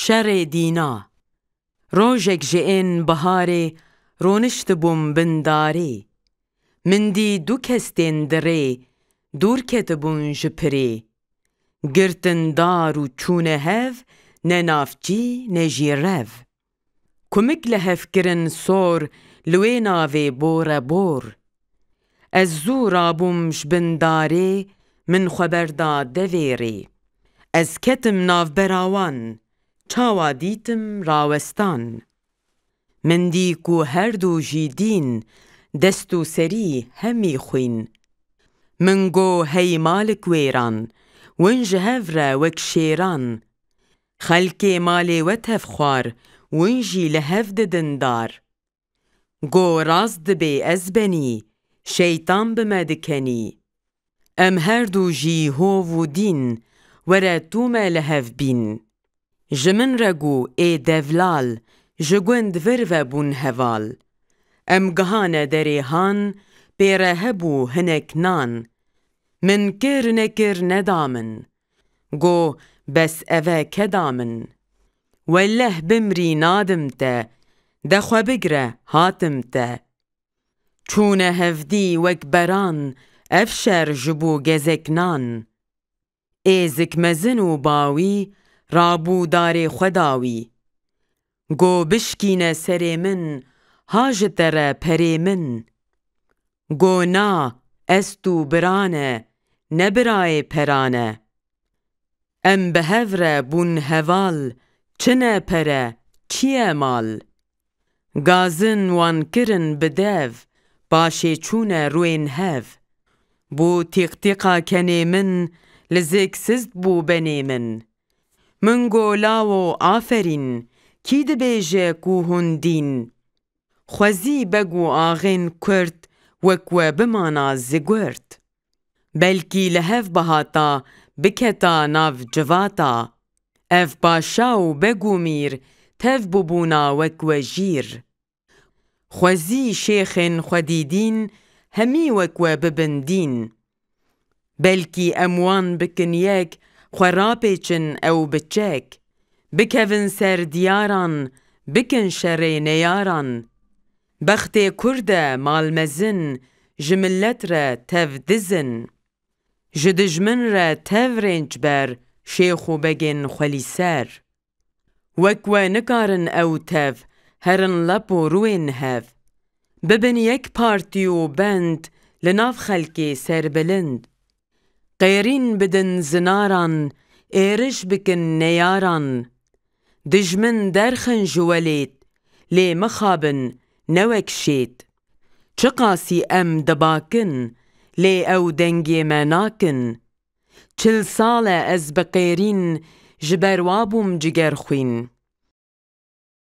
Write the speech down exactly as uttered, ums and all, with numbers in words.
Şerê dîna. Rojek ji ên biharê roniştibûm bin darê. Min dî du kes tên di rê, dûr ketibûn ji pirê. Girtin dar û çûne hev, ne navçî, ne jî rev. Kumik li hev kirin sor, li wê navê borebor. Ez zû rabûm ji bin darê, min xwe berda devê rê. Ez ketim navbera wan, çawa dîtim rawestan. Min dî ku her du jî dîn, dest û serî hemî xwîn. Min go hey malik wêran, win ji hev re wek şêran. Xelkê malê we tev xwar, win jî li hev didin dar. Go rast dibê ez benî, şeytan bi me dikenî. Em her du jî hov û dîn, were tu me li hev bîn. Ji min re gu ê devlal, ji gund vir ve bûn heval. Em gihane derê han, pê re hebû hinek nan. Min kir nekir neda min. Go bes eve keda min. Welleh bimrî nadim te, de xwe bigre hatim te. Çûne hevdî wek beran, ev şer ji bo gezek nan. Êzik mezin û bawî, rabû darê xwe dawî. Go bişkîne serê min, ha ji te re perê min. Go na, ez tu birane, ne birayê perane. Em bi hev re bûn heval, çi ne pere, çi ye mal. Gazin wan kirin bi dev, paşê çûne rûên hev. Bû tîqtîqa kenê min, li zêk siz bû benê min. Min go lawo aferîn, kî dibêje ku hûn dîn. Xwezî beg û axên Kurd wek we bimana zigurt. Belkî li hev bihata biketa nav civata. Ev paşa û beg û mîr tev bibûna wek we jîr. Xwezî şêxên xwedî dîn hemî wek we bibin dîn. Belkî em wan bikin yek, xwe rapêçin ew bi çek. Bikevin ser diyaran, bikin şerê neyaran. Bextê Kurd e malmezin, ji millet re tev dizin. Ji dijmin re tev rênçber, şêx û begên xwelîser. Wek we nikarin ew tev, herin lep û rûên hev. Bibin yek partî û bend, li nav xelkê serbilind. Qêrîn bidin zinaran, êriş bikin neyaran. Dijmin derxin ji welêt, lê mixabin ne wek şêt. Çiqasî em dibakin, lê ew dengê me nakin. Çil sal e ez bi qêrîn, ji ber wa bûm cigerxwîn.